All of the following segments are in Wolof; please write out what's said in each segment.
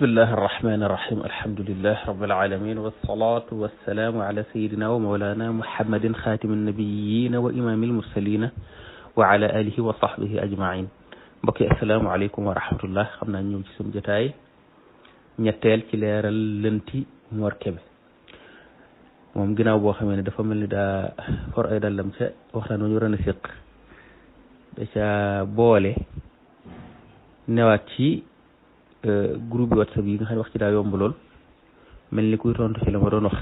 bismillahi arrahmani irrahim alhamdulilah rabilalamin walsalatu walsalaamu ala sayidina wa maulana muhammadin xaatimi nabiyina wa imami almursalina wa ala alihi wa sahbihi ajmain mbokki asalaamualeykum wa rahmatullah xam naa ñëw ci suñu jotaay ñetteel ci leeral lënti Mor Kébé moom ginnaaw boo xamee ne dafa mel ni daa for ay dallam ca waxtaan wa ñu waroon a séq da ca boole newaat ci groupe WhatsApp yi nga xam ne wax ci daa yomb lool mel ni kuy tontu ci la ma doon wax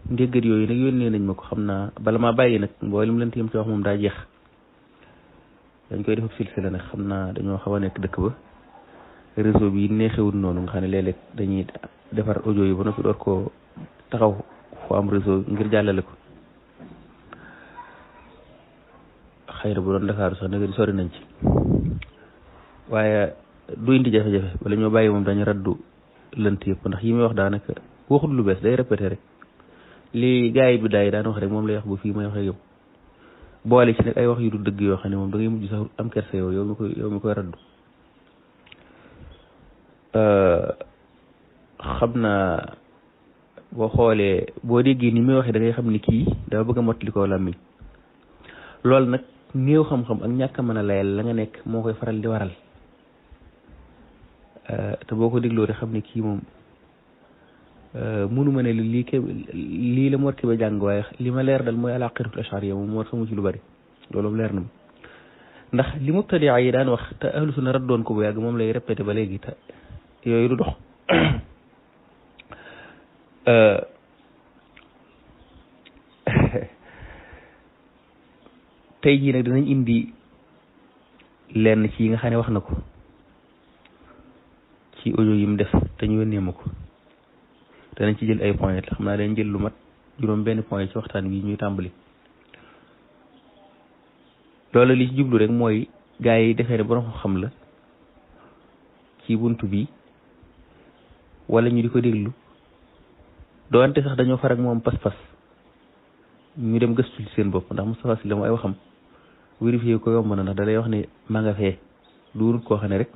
ndéggat yooyu nag yónnee nañ ma ko xam naa bala maa bàyyi nag mboolem lënt yam ci wax moom daa jeex dañ koy def silsila nag xam naa dañoo xaw a nekk dëkk ba réseau bi neexewul noonu nga xam ne léeg-léeg dañuy defar audio yi ba noppi door ko taxaw fu am réseau ngir jàllale ko xëy na bu doon Dakar sax nag sori nañ ci waaye du indi jafe-jafe wala ñoo bàyyi moom dañu raddu lënt yëpp ndax yi muy wax daanaka waxut lu bees day répété rek li gars yi bi daay daan wax rek moom lay wax bu fii may wax ak yow boole ci nag ay wax yu du dëgg yoo xam ne moom da ngay mujj sax am kersa yow mi koy raddu xam naa boo xoolee boo déggee ni muy waxee da ngay xam ni kii dafa bëgg a mottali koo làmmiñ loolu nag néew xam-xam ak ñàkk a mën a layal la nga nekk moo koy faral di waral te boo ko dégloo rek xam ne kii moom mënu ma ne lii la Mor Kébé jàng waaye li ma leer dal mooy al-aqiidatul ash'ariyya moom moo xamu ci lu bari loolu moom leer na ma ndax li mubtadi'a yi daan wax te ahlu sunna raddoon ko bu yàgg moom lay répété ba léegi te yooyu du dox tey jii nag dinañ indi lenn ci yi nga xam ne wax na ko ci audio yi mu def te ñu yónnee ma ko danañ ci jël ay point xam naa dañ jël lu mat juróom benn point ci waxtaan wi ñuy tàmbali loolu li ci jublu rek mooy gars yi defee ne borom xam la ci buntu bi wala ñu di ko déglu doonte sax dañoo far ak moom pas-pas ñu dem gëstu ci seen bopp ndax Moustapha Sylla ay waxam vérifié ko yomb na ndax da lay wax ne maa nga fee duurut koo xam ne rek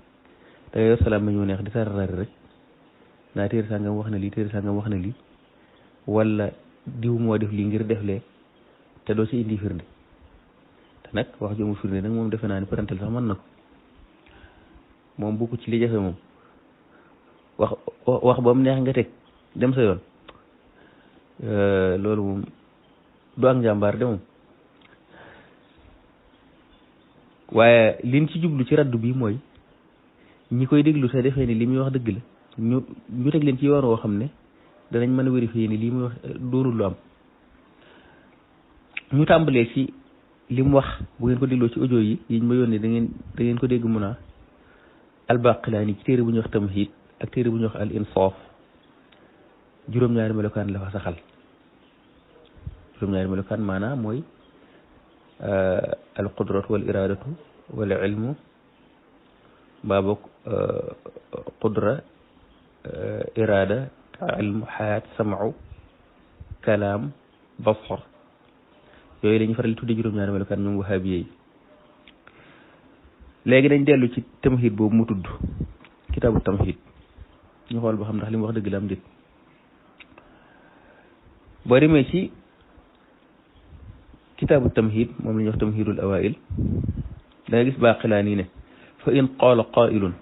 da ngay yor salaam ma ñu neex di sararari rek naa téere sàngam wax na lii téere sàngam wax na lii wala diw moo def lii ngir def lee te doo ci indi firnde te nag wax ju amul firnde nag moom defe naa ne parental sax mën na ko moom bokku ci li jafe moom wax ba mu neex nga teg dem sa yoon loolu moom du ak njàmbaar de moom waaye liñ ci jublu ci raddu bi mooy ñi koy déglu te defee ni li muy wax dëgg la ñu teg leen ci yoon woo xam ne danañ mën a vérifier ni lii muy wax doonul lu am ñu tàmbalee ci li mu wax bu ngeen ko dégloo ci audio yi yiñ ma yónnee da ngeen ko dégg mun a al-Baqilaani ci téere bu ñuy wax Tamhiid ak téere bu ñuy wax al-Insaaf juróom-ñaari melokaan la fa saxal juróom-ñaari melokaan maanaam mooy al-qudratu wal iraadatu wal ilmu baaboo qudra iraada ilmu xayaat sam'u kalaam basar yooyu dañuy faral di tudde juróom-ñaari melokaan ñoom wahaabiye yi léegi dañ dellu ci tamhid boobu mu tudd kitaabu tamhid ñu xool ba xam ndax li mu wax dëgg la am déet boo demee ci kitaabu tamhid moom la ñuy wax tamhidul awail da nga gis Baqilaani ne fa in qaala qaa'ilun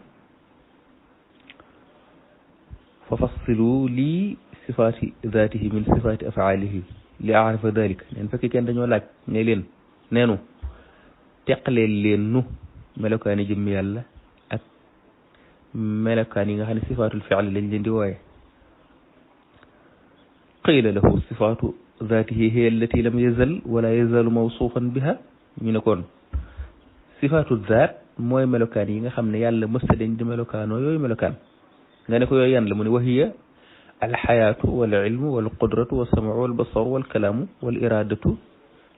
fa fassilu lii sifaati zaatihi min sifaati afaalihi li aarifa dalik neen fekk kenn dañoo laaj ne leen neenu teqaleel leen nu melokaani jëmm yàlla ak melokaan yi nga xam ne sifaatul fi'l lañ leen di wooye qiila lahu sifaatu zaatihi hiya allati lam yazal wala yazalu mawsuufan biha ñu ne kon sifaatu zaat mooy melokaan yi nga xam ne yàlla mësta dañ di melokaanoo yooyu melokaan nga ne ko yooyu yan la mu ne wa hiya alxayaatu wal ilmu wal qudratu wal sam'u wal basaru wal kalaamu wal iraadatu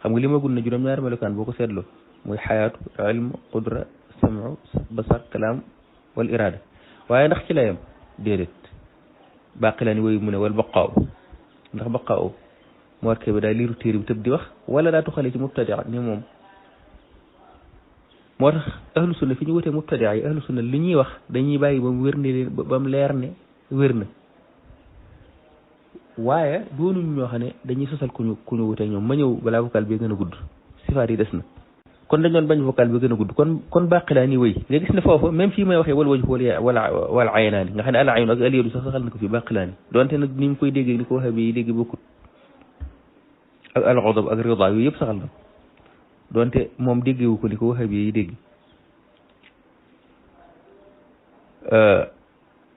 xam nga li ma gun ne juróom-ñaari melokaan boo ko seetloo mooy xayaatu ilmu qudra sam'u basar kalaam wal iraada waaye ndax ci la yam déedéet Baqilaani woyu mu ne wal baqaaw ndax baqaaw Mor Kébé daa liiru téere bi tëb di wax wala daa tuxale ci mubtadi ni moom moo tax ahlu sunna fi ñu wutee mubtadia yi ahlu sunna li ñuy wax dañuy bàyyi ba mu wér ne leen ba mu leer ne wér na waaye doonuñ ñoo xam ne dañuy sosal ku ñu wutee ñoom ma ñëw balaa vocal bi gën a gudd sifaat yi des na kon dañ doon bañ vocal bi gën a gudd kon Baaqilaani wëy nga gis ne foofu même fii may waxee wal wajhu wal aynaani nga xam ne al aynu ak al yadu sax saxal na ko fii Baaqilaani donte nag ni mu koy déggee ni ko waxee bi dégg bokkut ak al ghadab ak rida yooyu yëpp saxal na donte moom déggewu ko ni ko waxee bi dégg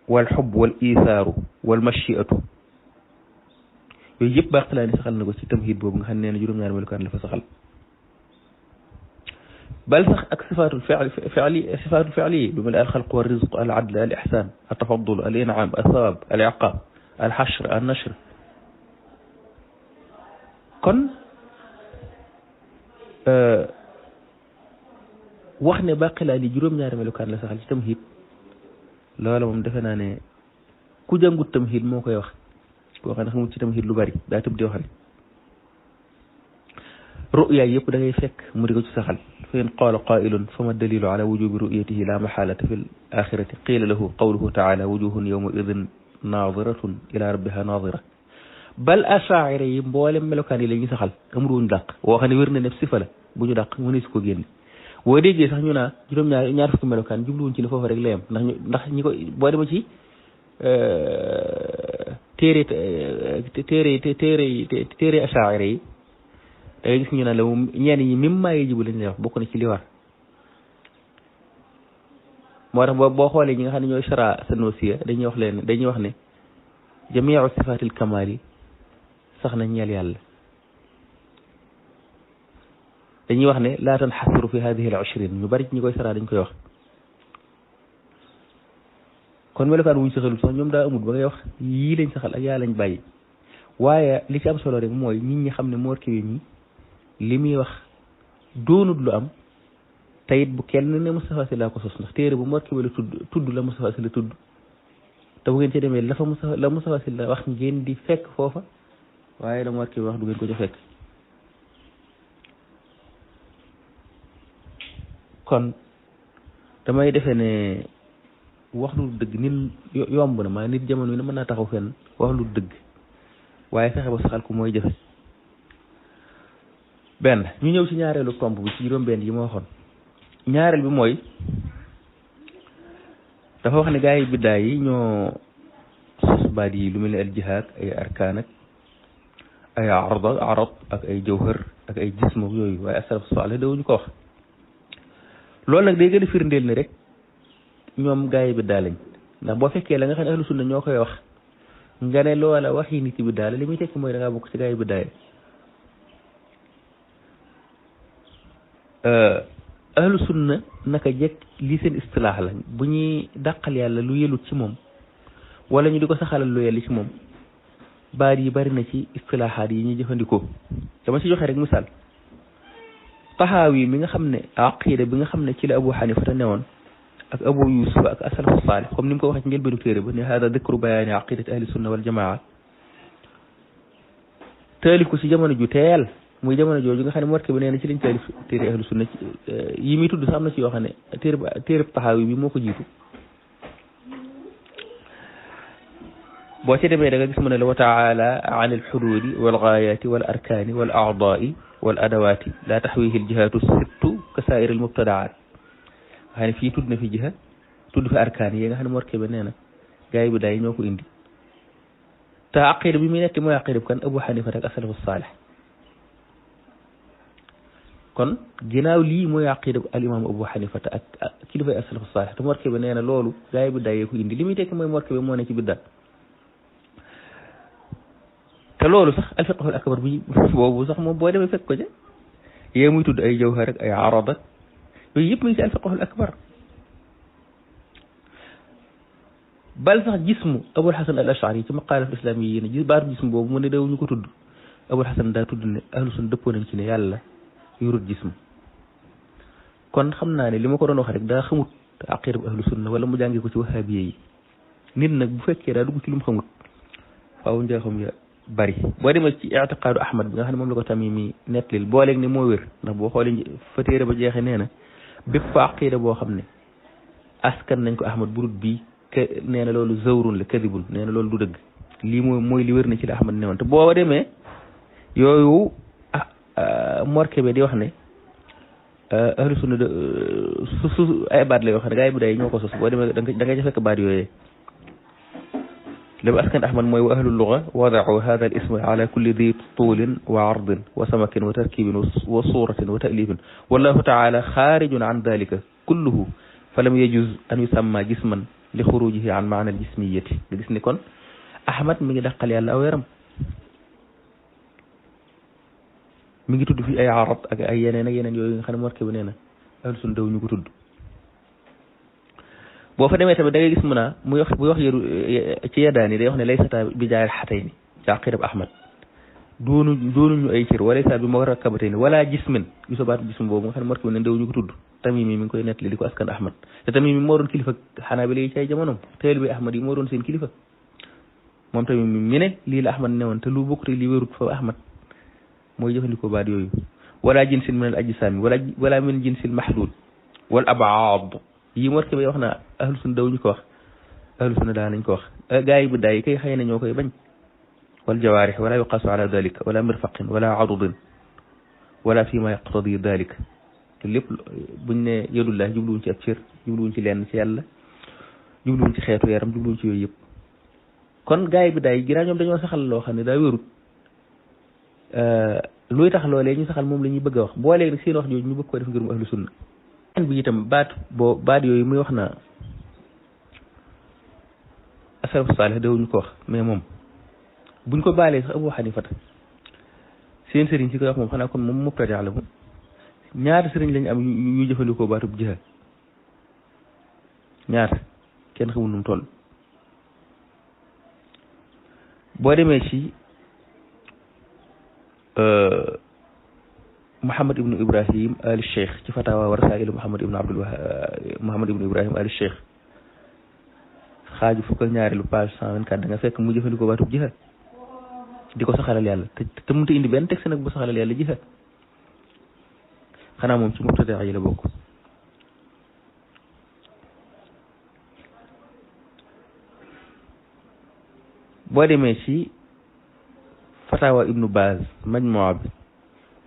wal xubb wal ithaaru wal machiatu yooyu yëpp Baaqilaani saxal na ko ci tamhid boobu nga xam ne nee na juróom-ñaari melukaan la fa saxal bal sax ak sifaatul fi'li lu mel al xalq wal rizq al adl al ihsan al tafaddul al in'am al thawab al iqab al hashr al nashr kon wax ne Baaqilaani juróom-ñaari melukaan la saxal ci tamhid loola moom defe naa ne ku jàngut tamhid moo koy wax koo xam ne xamul ci tamhid lu bari daa tëb di wax rek ru'ya yëpp da ngay fekk mu di ko ci saxal fa in qaala qaa'ilun fama dalilu ala wujubi ru'yatihi la maxaalata fi l axirati qiila lahu qawluhu taala wujuhun yawma idin naadiratun ila rabbiha naadira bal asaa'ira yi mboolem melokaan yi la ñuy saxal amul wuñu dàq woo xam ne wér na ne sifa la bu ñu dàq mënees ko génne boo déggee sax ñu naa ñaar fukki melokaan jubluwuñ ci ne foofu rek la yem ndax ñi ko boo dema ci téere asaa'ira yi da ngay gis ñu naan la moom ñenn ñi mim maa yajibu lañ lay wax bokk na ci li war moo tax boo xoolee ñi nga xam ne ñooy shara Sanusiya dañuy wax ne jamiu sifatil kamal yi sax na ñeel yàlla dañuy wax ne laa tanxasiru fi hadihi al 20 ñu bari ñi koy shara dañ koy wax kon melokaan wuñ saxalul sax ñoom daa amul ba ngay wax yii lañ saxal ak yaa lañ bàyyi waaye li ci am solo rek mooy nit ñi xam ne Mor Kébé mi li muy wax doonut lu am tayit bu kenn ne Moustapha Sy laa ko sos ndax téere bu Mor Kébé la tudd la Moustapha Sy la tudd te bu ngeen ci demee la Moustapha Sy la wax ngeen di fekk foofa waaye la Mor Kébé wax du ngeen ko ca fekk kon damay defee ne wax lu dëgg nit yomb na maa nit jamono yi ne mën naa taxaw fenn wax lu dëgg waaye fexe ba saxal ko mooy jafe benn ñu ñëw ci ñaareelu tomb bi ci juróom-benn yi ma waxoon ñaareel bi mooy dafa wax ne gaa yi biddaa yi ñoo sos baat yi lu mel ne al jihaad ay arkaan ak ay arad ak ay jawhar ak ay jism yooyu waaye as-salaf saalih dawuñu ko wax loolu nag day gën a firndeel ne rek ñoom gaa yi biddaa lañ ndax boo fekkee la nga xam ne ahlu sunna ñoo koy wax nga ne loola waxi nit yi biddaa la li muy tekki mooy da ngaa bokk ci gaa yi biddaa yi ahlu sunna naka jekk lii seen istilaax la bu ñuy dàqal yàlla lu yelut ci moom wala ñu di ko saxalal lu yelli ci moom baat yi bari na ci istilaaxaat yi ñuy jëfandikoo dama ci joxe rek misaal Taxaawi mi nga xam ne aqida bi nga xam ne ci la Abu Xanifa te newoon ak Abu Yusuf ak as-salafu saalih comme ni mu ko waxee ci njëlbeenu téere ba ne hada dikru bayaani aqidati ahli sunna wal jamaa taalif ko ci jamono ju teel muy jamono jooju nga xam ne Mor Kébé nee na ci lañ taalif téere ahlu sunna yi muy tudd sax am na ci yoo xam ne téere Taxaawi bi moo ko jiitu boo ci demee da nga gis mu ne la wa taala an alxududi wal gaayaati wal arkaani wal aadaai wal adawaati laa taxwihi aljihaatu sittu ka saa'iri almubtadaat nga xam ne fii tudd na fi jiha tudd fi arkaan yi nga xam ne Mor Kébé nee na gaa yi bi daay ñoo ko indi te aqida bi muy nekk mooy aqida bi kan Abu Xanifa ak as-salafu saalih kon ginnaaw lii mooy aqida al imam Abu Xanifa ak kilifay as-salafu saalih te Mor Kébé nee na loolu gaa yi bi daay ko indi li muy tekki mooy Mor Kébé moo ne ci bidda te loolu sax al fiqhul akbar bi boobu sax moom boo demee fekk ko ca yee muy tudd ay jawhar ak ay arad ak yooyu yëpp mu ngi ci al fiqhul akbar bal sax jismu Abul Hasan al Ashari ci maqaalat islam yi ne baatu jismu boobu mu ne daw ñu ko tudd Abul Hasan daa tudd ne ahlu sunna dëppoo nañ ci ne yàlla yorut jismu kon xam naa ne li ma ko doon wax rek daa xamut aqida bu ahlu sunna wala mu jàngee ko ci wahabiya yi nit nag bu fekkee daa dugg ci lu mu xamut faaw njaaxam ya bari boo demee ci i'tiqaadu Ahmad bi nga xam ne moom la ko Tamimi nettalil booleeg ne moo wér ndax boo xoolee fa téere ba jeexee nee na bépp aqida boo xam ne askan nañ ko ahmad burut bii nee na loolu zawrun la kadibun nee na loolu du dëgg lii mooy li wér na ci la ahmad newoon te boo demee yooyu morke bi di wax ne ahlu sunna su ay baat la yoo xam ne gaa yi bu day ñoo ko sos boo demee da nga ca fekk baat yooyee لم أسكن أحمد موي وأهل اللغة وضعوا هذا الاسم على كل ذي طول وعرض وسمك وتركيب وصورة وتأليف والله تعالى خارج عن ذلك كله فلم يجوز أن يسمى جسما لخروجه عن معنى الجسمية لجسني كون أحمد من دقل يالا أو يرم من تود في أي عرض أي ينين يوين خنا مركب نينا أهل سنة دو نيو تود boo fa demee tamit da ngay gis mu naa muy wax buy wax yëru ci yeddaani day wax ne laysata bi jaayal xatayni ci aqidab ahmad doonuñu ay cër wala sa bi ma war a kabatayni wala jismin gisoo baatu jism boobu nga xam ne morki bi ne ndew ñu ko tudd Tamimi mi ngi koy nettali di ko askan ahmad te Tamimi moo doon kilifa Xanaabila yi ci ay jamonoom teel bi ahmad yi moo doon seen kilifa moom Tamimi mi ne lii la ahmad ne woon te lu bokkut li wérut fa ahmad mooy jëfandikoo baat yooyu wala jinsin min al ajsaami wala min jinsil mahdud wal abaad yi morke bay wax naa ahlu sunna daw ñu ko wax ahlu sunna daa nañ ko wax gaa yi bu daay kay xëy na ñoo koy bañ wal jawaarix wala yuqaasu ala dalika wala mirfaqin wala adudin wala fi ma yaqtadi dalika te lépp buñ ne yadullah jubluwuñ ci ab cër jubluwuñ ci lenn ci yàlla jubluwuñ ci xeetu yaram jubluwuñ ci yooyu yëpp kon gaa yi bu daay ginnaaw ñoom dañoo saxal loo xam ne daa wérut luy tax loolee ñu saxal moom la ñuy bëgg a wax boo léegi nag seen wax jooju ñu bëgg ko def ngir mu ahlu sunna bi itam baat yooyu muy wax na asalafu saalih dawuñu ko wax mais moom buñ ko baalee sax Abu Xanifata seen sëriñ si koy wax moom xanaa kon moom mubtadi la moom ñaata sëriñ lañu am yu jëfandikoo baatub jihaad ñaata kenn xamul nu mu toll boo demee ci Muhammad ibnu Ibrahim al Cheikh ci fatawa wa rasailu Muhammad ibnu Ibrahim al Cheikh xaaju fukk ak ñaareelu page 124 da nga fekk mu jëfandikoo baatub jihaad di ko saxalal yàlla te mënut a indi benn texte nag bu saxalal yàlla jihaad xanaa moom ci mubtadi yi la bokk boo demee ci fatawa ibnu Baaz majmuwa bi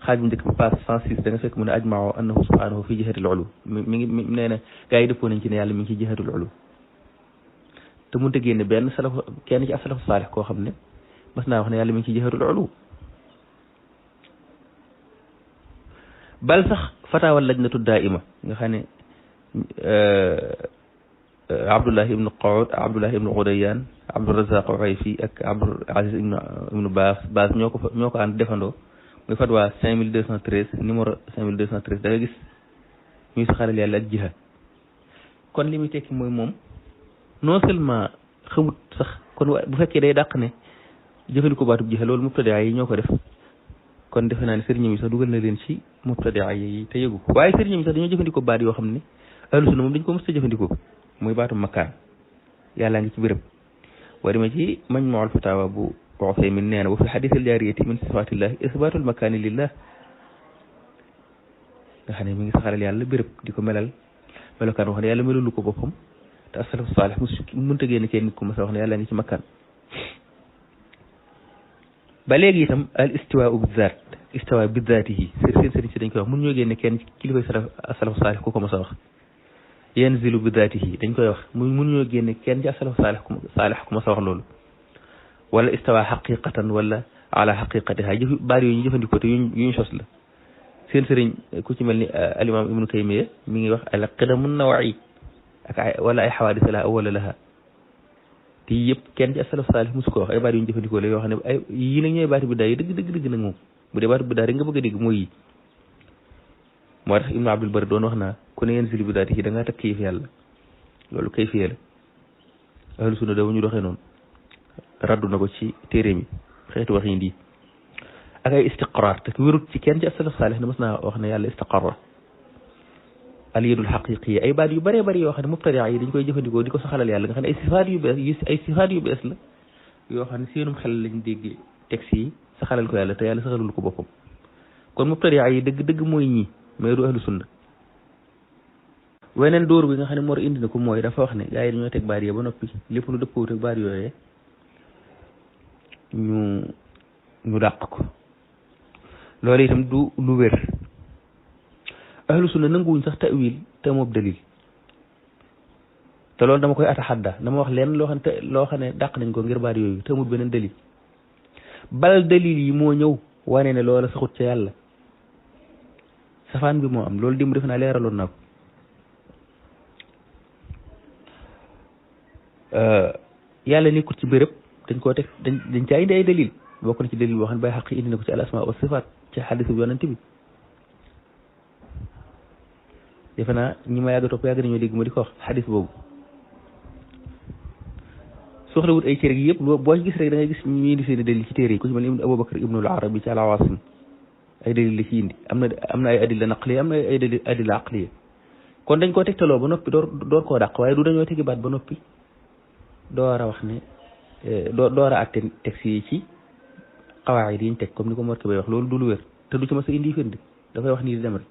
xaaj bu njëkk ba passe 106 da nga fekk mu ne ajmao annahu subhanahu fi jihatil ulu mi ngi nee na gaa yi dëppoo nañ ci ne yàlla mi ngi ci jihatul ulu te mënut a génne benn salafu kenn ci asalafu saalih koo xam ne mas naa wax ne yàlla mi ngi ci jihatul ulu bal sax fatawa lajnatu daaima nga xam ne Abdullah ibnu Qawd Abdullah ibnu Udayan Abdurazaq Uyayfi ak Abdul Aziz ibnu Baas ñoo ko ànd defandoo muy fatwa 5213 numéro 5213 da nga gis ñuy saxalal yàlla ak jihaad kon li muy tekki mooy moom non seulement xamut sax kon bu fekkee day dàq ne jëfandikoo baatub jihaad loolu mubtadia yi ñoo ko def kon defe naa ne sëriñam yi sax dugal na leen ci mubtadia yi te yëgu ko waaye sëriñam yi sax dañoo jëfandikoo baat yoo xam ne ahlu sunna moom dañ ko mës a jëfandikoo muy baatu makkaan yàllaa ngi ci béréb boo demee ci majmuul fatawa bu Usaymin nee na wa fi xadiisil jaariyati min sifaatillahi isbaatul makaani lillah nga xam ne mi ngi saxalal yàlla béréb di ko melal melokaan wax ne yàlla melalu ko boppam te asalafu saalih mënta génn cee nit ku mas a wax ne yàlla ngi ci makkaan ba léegi itam al istiwaa bi zaat istiwaa bi zaatihi seen sëriñ si dañ koy wax mun ñoo génne kenn ci kilifay asalafu saalih ku ko mas a wax yanzilu bi zaatihi dañ koy wax mun ñoo génne kenn ci asalafu saalih ku mas a wax loolu wala istawa xaqiqatan wala ala xaqiqatiha baat yooyu ñu jëfandikoo te yuñ sos la seen sëriñ ku ci mel ni alimam ibnu Taymiya mi ngi wax al qidamu nawayi ak wala ay xawaadis la awala laha te yëpp kenn ci asalaf saalih mosu ko wax ay baat yu ñu jëfandikoo la yoo xam ne ay yii nag ñooy baati biddaa yi dëgg nag moom bu dee baati biddaa rek nga bëgg a dégg mooy yi moo tax ibnu abdul bari doon wax naa ku ne yéen sili biddaati yi da ngaa takk kayif yàlla loolu kayfiya la ahlu sunna daw ñu doxee noonu raddu na ko ci téere mi xeetu wax yi ndi ak ay istiqraar te wérut ci kenn ci asalaf saalih ne mas naa wax ne yàlla istiqarra al yadul xaqiqiya ay baat yu bëree bëri yoo xam ne mubtadia yi dañ koy jëfandikoo di ko saxalal yàlla nga xam ne ay sifaat yu bees la yoo xam ne seenum xel lañ dégg texte yi saxalal ko yàlla te yàlla saxalul ko boppam kon mubtadia yi dëgg mooy ñii mais du ahlu sunna weneen dóor bi nga xam ne Mor indi na ko mooy dafa wax ne gars yi dañoo teg baat yi ba noppi lépp lu dëppoo ak baat yooyee ñu dàq ko loolu itam du lu wér ahlu sunna nanguwuñ sax tawil te moob dalil te loolu dama koy ataxadda dama wax leen loo xam ne dàq nañ ko ngir baat yooyu te amul beneen dalil bal dalil yi moo ñëw wane ne loola saxut ca yàlla safaan bi moo am loolu dim def naa leeraloon naa ko yàlla nekkul ci béréb dañ koo teg dañ caa indi ay dalil bokk na ci dalil boo xam ne bay xaq indi na ko ci al asma wa sifaat ci xadis bi yonent bi defe naa ñi ma yàgg topp yàgg nañoo dégg ma di ko wax xadis boobu soxlawut ay cër gi yëpp boo gis rek da ngay gis ñu indi seen i dalil ci téere yi ku ci mel ni Abubakar ibnul Arabi ci al-Awaasim ay dalil la ci indi am na ay adilla naqliya am na ay adilla aqliya kon dañ koo tegtaloo ba noppi door koo dàq waaye du dañoo tegi baat ba noppi door a wax ne door a atte texte yi ci xawaayid yi ñu teg comme ni ko Mor Kébé wax loolu du lu wér te du ci mas a indi firnde dafay wax nii di dem rek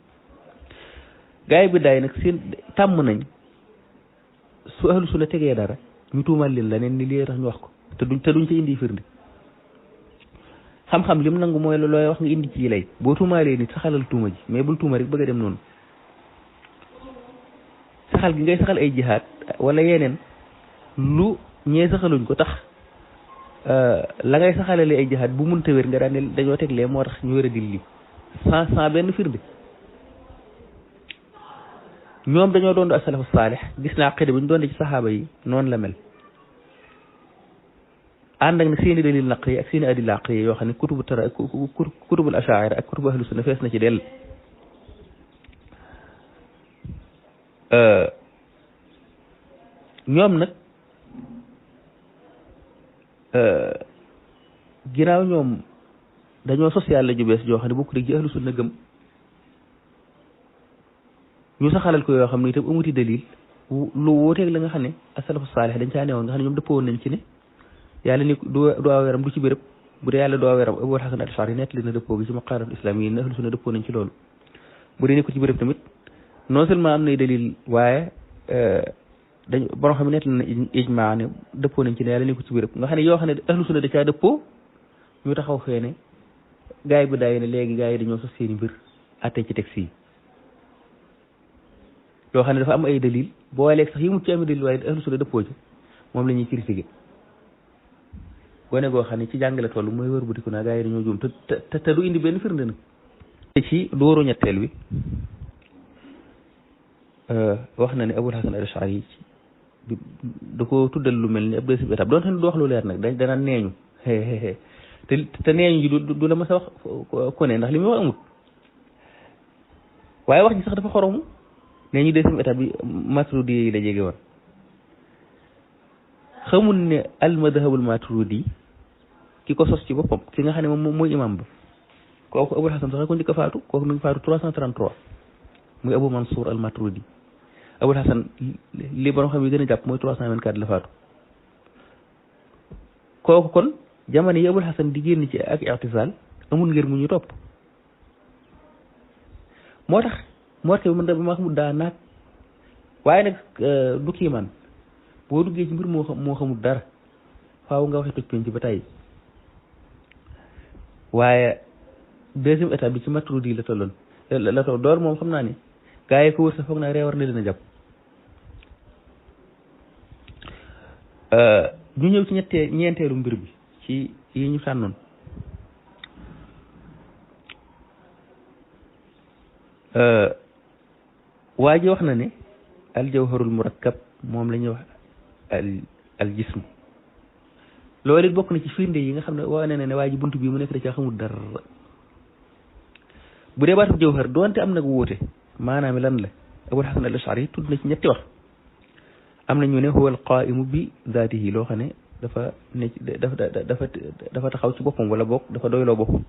gaa yi bi daay nag seen tàmm nañ su ahlu sunna tegee dara ñu tuumal leen la neen ni lii tax ñu wax ko te duñ ci indi firnde xam-xam lim nangu mooy looy wax nga indi ci lay boo tuumaalee nit saxalal tuuma ji mais bul tuuma rek bëgg a dem noonu saxal gi ngay saxal ay jihaad wala yeneen lu ñee saxaluñ ko tax la ngay saxalale ay jihaad bu munta wér nga daan ne dañoo teglee moo tax ñu war a dilli sans benn firnde ñoom dañoo doon as-salafu saalih gis naa xëy bu ñu doon ci saxaaba yi noonu la mel ànd ak nag seeni dalil naqli ak seeni adilla aqli yoo xam ne kutubul ashaira ak kutubu ahlu sunna fees na ci dell ñoom nag ginnaaw ñoom dañoo sos yàlla ju bees joo xam ne bokk dëgg ci ahlu sunna gëm ñu saxalal ko yoo xam ne itam amuti dalil lu wóoteeg la nga xam ne as-salafu saalih dañ caa newoon nga xam ne ñoom dëppoo woon nañ ci ne yàlla ni du aw yaram du ci béréb bu dee yàlla du aw yaram Abul Hasan al-Ash'ari nettali na dëppoo gi ci maqaarat islam yi ne ahlu sunna dëppoo nañ ci loolu bu dee nekkul ci béréb tamit non seulement am nay dalil waaye dañ borom xam ne nettali na ijmaa ne dëppoo nañ ci ne yàlla nekkul ci béréb nga xam ne yoo xam ne ahlu sunna da caa dëppoo ñu taxaw fee ne gaa yi bi daay ne léegi gaa yi dañoo sos seeni mbir atte ci texte yi yoo xam ne dafa am ay dalil boo léegi sax yi mu ci am dalil waaye ahlu sunna dëppoo ci moom la ñuy critiquer gone goo xam ne ci jàngale toll mooy wër bu diku naa gaa yi dañoo juum te du indi benn firnde nag ci dóoru ñetteel wi wax na ne Abul Hasan al-Ash'ari yi da ko tuddal lu mel ni ab deuxième étape doonte ne du wax lu leer nag dana neeñu te neeñu ji du la ma sa wax ko ne ndax li muy wax amut waaye wax ji sax dafa xoromu nee ñu deuxième étape bi maturidi yi la jege woon xamul ne al madhabul maturidi ki ko sos ci boppam ki nga xam ne moom mooy imam ba kooku Abul Hasan sax ko njëkk a faatu kooku nu ngi faatu 333 muy Abu Mansour al Maturidi Abul Hasan li borom xam yi gën a jàpp mooy 324 la faatu kooku kon jamono yi Abul Hasan di génn ci ak i'tisaal amul ngir mu ñu topp moo tax moo tax man ma xamul daa naag waaye nag du kii man boo duggee ci mbir moo xamul dara faaw nga waxee toj penc ba tey waaye deuxième étape bi ci Maturidi la tolloon la toll door moom xam naa ne gaa yi ko wër sa foog naa reewar na leen a jàpp ñu ñëw ci ñeenteelu mbir bi ci yi ñu tànnoon waa ji wax na ne al jawharul murakkab moom la ñuy wax al jism loolu it bokk na ci firnde yi nga xam ne wane na ne waa ji buntu bii mu nekk da caa xamul dara bu dee baatu jawhar doonte am nag wuute maanaam lan la Abul Hasan al-Ash'ari tudd na ci ñetti wax am na ñu ne huwa al-qaa'imu bi zaatihi loo xam ne dafa taxaw ci boppam wala bokk dafa doyloo boppam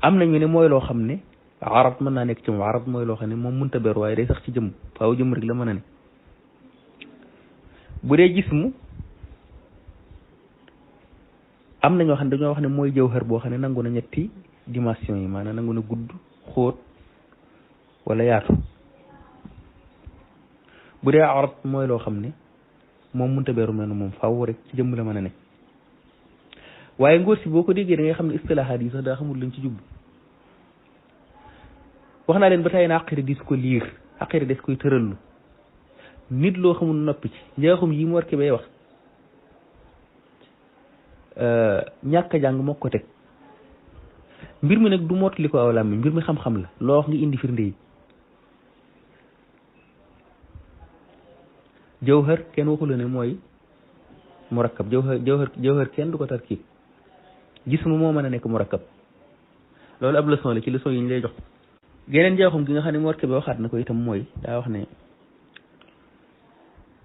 am na ñu ne mooy loo xam ne arab mën naa nekk ci moom arab mooy loo xam ne moom mënta ber waaye day sax ci jëmm faaw jëmm rek la mën a ne bu dee jismu am na ñoo xam ne dañoo wax ne mooy jawhar boo xam ne nangu na ñetti dimension yi maanaam nangu na gudd xóot wala yaatu bu dee arab mooy loo xam ne moom mënta beeru mel moom faaw rek ci jëmm la mën a ne waaye ngóor si boo ko déggee da ngay xam ne istilahaat yi sax daa xamul lañ ci jublu wax naa leen ba tey na aqida dis ko liir aqida des koy tërallu nit loo xamul noppi ci njaaxum yi mu war ke bay wax ñàkk a jàng moo ko teg mbir mi nag du mottali ko aw làmmiñ mbir mi xam-xam la loo wax nga indi firnde yi jawhar kenn waxu la ne mooy murakkab jawhar kenn du ko tarkib jismu moo mën a nekk murakkab loolu ab leçon la ci leçon yi ñu lay jox geneen jaaxum gi nga xam ne mu war ke ba waxaat na ko itam mooy daa wax ne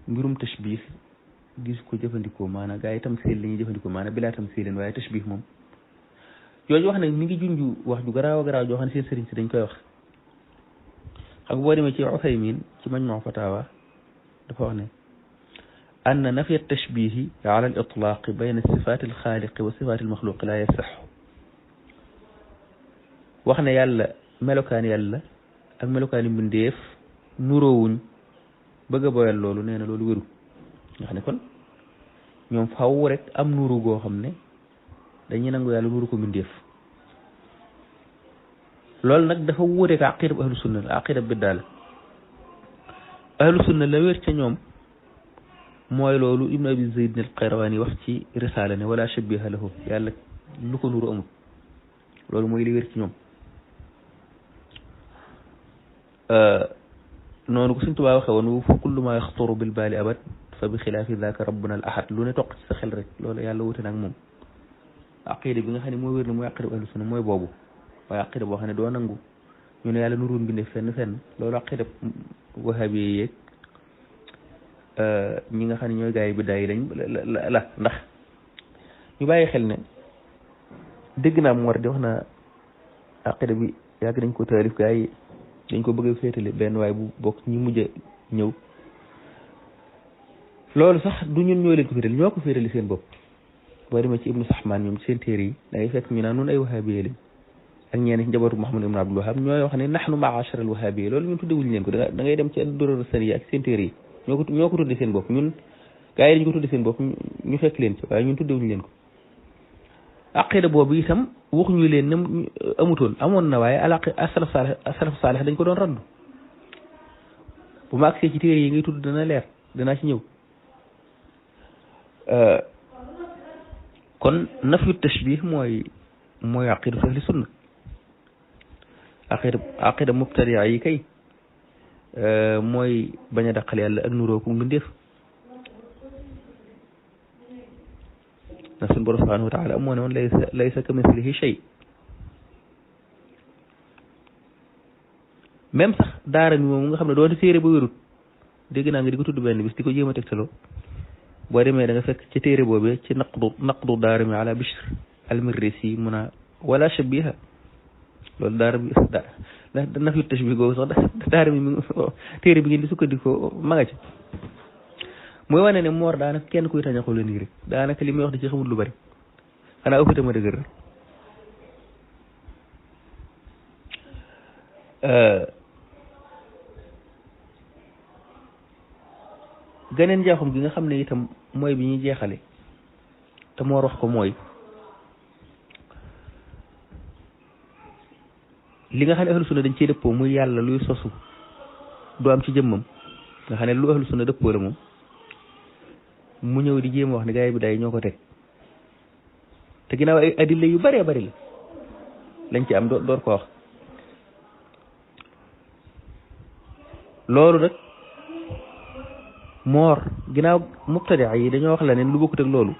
mbirum tashbih gis ko jëfandikoo maanaam gaa yi tam seel la ñuy jëfandikoo maanaam bilaa tam seeleen waaye tashbih moom jooju wax ne mi ngi junju wax ju garaaw a garaaw joo xam ne seen sëriñ si dañ koy wax xam nga boo demee ci Usaymin ci Majmu' Fatawa dafa wax ne anna nafya tashbihi ala al itlaq bayna sifat al xaaliqi wa sifat al maxluqi la yasax wax ne yàlla melokaan yàlla ak melokaani mbindeef nuroowuñ bëgg a boyal loolu nee na loolu wéru nga xam ne kon ñoom faw rek am nuru goo xam ne dañuy nangu yàlla nuru ko mbindeef loolu nag dafa wuuteek aqida bu ahlu sunna la aqida biddaa la ahlu sunna la wér ca ñoom mooy loolu ibnu abi zayd al qayrawani wax ci risaala ne wala shabiha lahu yàlla lu ko nuru amul loolu mooy li wér ci ñoom noonu ko Sëñ Tuubaa waxe woon fa kullu ma yaxturu bil baali abad fa bi xilaafi daaka rabbuna al ahad lu ne toq ci sa xel rek loolu yàlla wute nag moom aqida bi nga xam ne moo wér ne mooy aqida bu ahlu sunna mooy boobu waaye aqida boo xam ne doo nangu ñu ne yàlla nuruun bindee fenn loolu aqida wahabi yeeg ñi nga xam ne ñooy gaa yi biddaa yi lañ la ndax ñu bàyyi xel ne dégg naa mu war di wax na aqida bi yàgg nañ ko taalif gaa yi dañ ko bëgg a féetale benn waaye bu bokk ñi mujj a ñëw loolu sax du ñun ñoo leen ko féetali ñoo ko féetali seen bopp boo demee ci ibnu Saxmaan ñoom ci seen téere yi da ngay fekk ñu naan nun ay wahabiye lañ ak ñeneen ci njabootu Muhammad ibn Abdul Wahhab ñooy wax ne nahnu ma'ashara al-wahabiya loolu ñun tuddewuñu leen ko da ngay dem ci ad-durar as-saniya ak seen téere yi ñoo ko tudde seen bopp ñun gaa yi dañ ko tudde seen bopp ñu fekk leen ci waaye ñun tuddewuñu leen ko aqida boobu itam waxuñu leen ne amutoon amoon na waaye as-salaf saalih dañ ko doon raddu bu ma agsee ci téere yi ngay tudd dana leer danaa ci ñëw kon nafyu tashbih mooy aqidatu ahli sunna aqida mubtadia yi kay mooy bañ a dàqal yàlla ak nuroo ko mbindeef na suñu borom subhanahu wa taala moo ne woon laysa kamislihi shay même sax daara mi moom nga xam ne doonte téere ba wérut dégg naa nga di ko tudd benn bis di ko jéem a tegtaloo boo demee da nga fekk ci téere boobee ci naqdu daara mi ala Bishr al-Marrisi mun a wala shabiha loolu daara bi na fi tashbih googu sax daara mi téere bi ngeen di sukkandikoo ma nga ci mooy wane ne moor daanaka kenn kuy tañaxu la nii rek daanaka li muy wax da ci xamul lu bari xanaa ëppate ma dëgër rek ganeen jaaxum gi nga xam ne itam mooy bi ñuy jeexale te moor wax ko mooy li nga xam ne ahlu sunna dañ cee dëppoo muy yàlla luy sosu du am ci jëmmam nga xam ne lu ahlu sunna dëppoo la moom mu ñëw di jéem a wax ne gaay bi day ñoo ko teg te ginnaaw ay adilla yu bëree bëri la lañ ci am door ko wax loolu nag moor ginnaaw mubtadia yi dañoo wax la ne lu bokkut ak loolu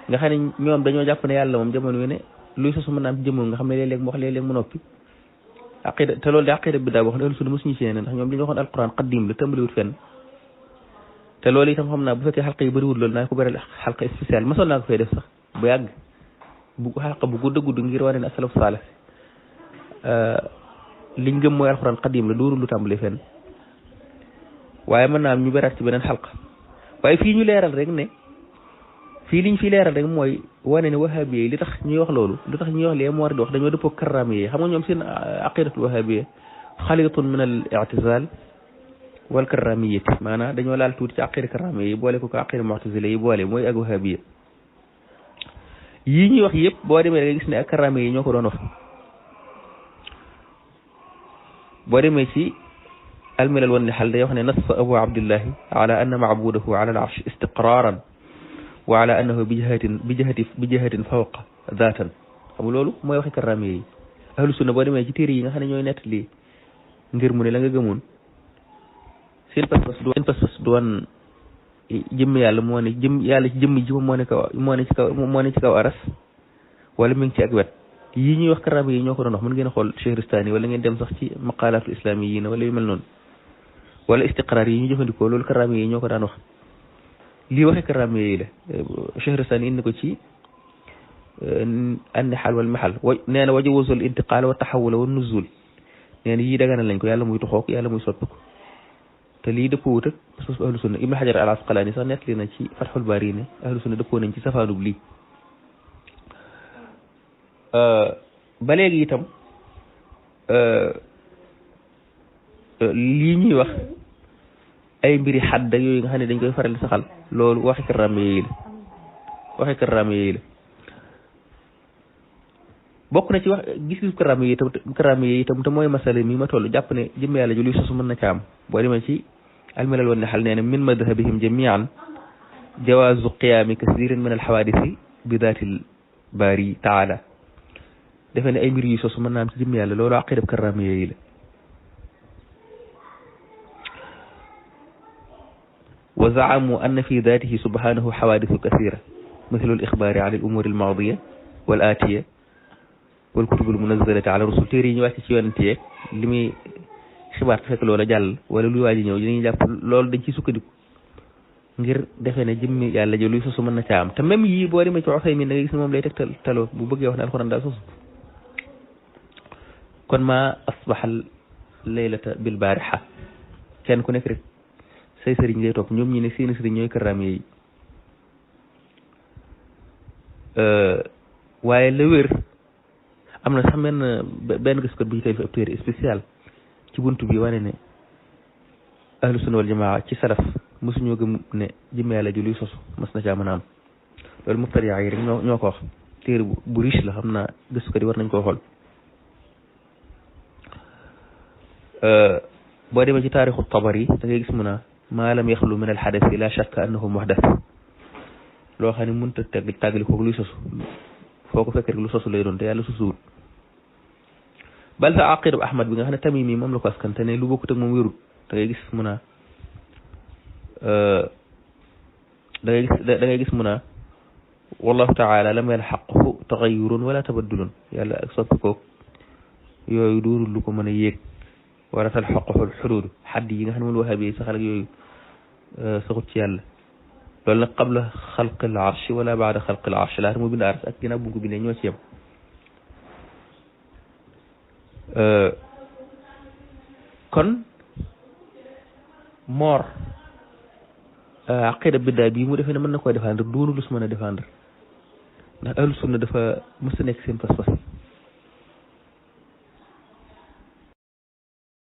nga xam ne ñoom dañoo jàpp ne yàlla moom jamono yu ne luy sosu mën naa am ci jëmmam nga xam ne léeg-léeg mu wax léeg-léeg mu noppi aqida te loolu de aqida bi daa boo xam ne ahlu sunna mosuñu ci ne ndax ñoom li ñu waxoon alquran qaddim la tàmbaliwut fenn te loolu itam xam naa bu fekkee xalqa yi bëriwul loolu naa ko bëri xalqa spécial mosoon naa ko fay def sax bu yàgg bu xalqa bu gudd a gudd ngir wane ne asalaf saalih liñ gëm mooy alquran qaddim la dóorul lu tàmbali fenn waaye mën naa am ñu beraat ci beneen xalqa waaye fii ñu leeral rek ne fii liñ fi leeral rek mooy wane ne wahabi li tax ñuy wax loolu li tax ñuy wax lee moo war di wax dañoo dëppoo karraami yi xam nga ñoom seen aqidatul wahabi xalitun min al i'tizal wal karramiyati maanaam dañoo laal tuuti ci aqida karraami yi boole ko aqida mu'tazila yi boole mooy ak wahabi yii ñuy wax yëpp boo demee da nga gis ne ak karraami yi ñoo ko doon wax boo demee ci الملل والنحل ده يوحنا نص أبو عبد الله على أن معبوده على العرش استقرارا وعلى أنه بجهة فوق ذاتا xam loolu mooy waxi karraami yi ahlu sunna boo demee ci téere yi nga xam ne ñooy nettali ngir mu ne la nga gëmoon seen pas-pas du woon jëmm yàlla moo ne yàlla ci jëmm ji moo ne ci kaw aras wala mi ngi ci ak wet yii ñuy wax karraami yi ñoo ko doon wax mën ngeen a xool Cheikhristani wala ngeen dem sax ci maqalatul islamiyyin wala yu mel noonu wala istiqraar yi ñu jëfandikoo loolu karraami yi ñoo ko daan wax lii waxe karraami yi la Cheikhristani indi ko ci annihal wal mahal nee na wajawazul intiqal wa taxawula wa nuzul nee na yii daganal lañ ko yàlla muy toxook yàlla muy soppi ko te lii dëppoo wut ak pas-pas ahlu sunna Ibn Hajar al Asqalani sax nettali na ci Fathul Bari ne ahlu sunna dëppoo nañ ci safaanub lii ba léegi itam lii ñuy wax ay mbiri xadda yooyu nga xam ne dañ koy faral di saxal loolu waxi karraami yi la bokk na ci wax gis-gisu karraami yi itam te mooy masala mi ma toll jàpp ne jëmm yàlla ju luy sosu mën na ca am boo demee ci almilal wan nihal nee na min madhabihim jamian jawaazu qiyaami kasirin min alxawaadisi bi daatil baari taala defe ne ay mbir yu sosu mën naa am ci jëmm yàlla loolu aqidab karraami yi la wa zaamu anna fi daatihi subhanahu xawaadisu kasira mithlu al-ixbaari an al-umuuri al-maadiya wal aatiya wal kutub al-munazzalati ala rusul téere yi ñu wàcc ci yonent yeeg li muy xibaar te fekk loola jàll wala luy waaji ñëw dañuy jàpp loolu dañ ciy sukkandiku ngir defee ne jëmmi yàlla jo luy sosu mën na caa am te même yii boo demee ci Usaymin da ngay gis ne moom lay teg taloo bu bëggee wax ne alxuraan daal sosu kon ma asbaxal laylata bil baarixa kenn ku nekk rek say sëriñ lay topp ñoom ñi ne seeni sëriñ ñooy karraami yi waaye la wér am na sax benn gëstukat bu ñu koy fi ab téere spécial ci buntu bi wane ne ahlu sunna wal jamaa ci salaf mosuñoo gëm ne jëmm yàlla ju luy sosu mas na caa mën a am loolu mubtadi'a yi rek ñoo ko wax téere bu riche la xam naa gëstukat yi war nañ koo xool boo demee ci taarixu Tabari da ngay gis mu naa maa lam yaxlu min alxadasi la shakka annahu muhdas loo xam ne mënut a tàggali ko luy sosu foo ko fekk rek lu sosu lay doon te yàlla sosuwul bal sa aqidab Ahmad bi nga xam ne Tamimi moom la ko askan te ne lu bokkut ak moom wérut da ngay gis mu naa da ngay gis mu naa wallahu taala lam yalxaqhu taxayurun wala tabaddulun yàlla ak soppi koog yooyu doorul lu ko mën a yéeg wala talxaqhu xuduud xadd yi nga xam ne moom wahabi yi saxal ak yooyu saxut ci yàlla loolu nag qabla xalqil arsh wala baada xalqil arsh laata mu bind arsh ak ginnaaw bu ko bindee ñoo ci yem kon moor aqida biddaa bii mu defee ne mën na koy défendre doonu lu su mën a défendre ndax ahlu sunna dafa mës a nekk seen pas-pas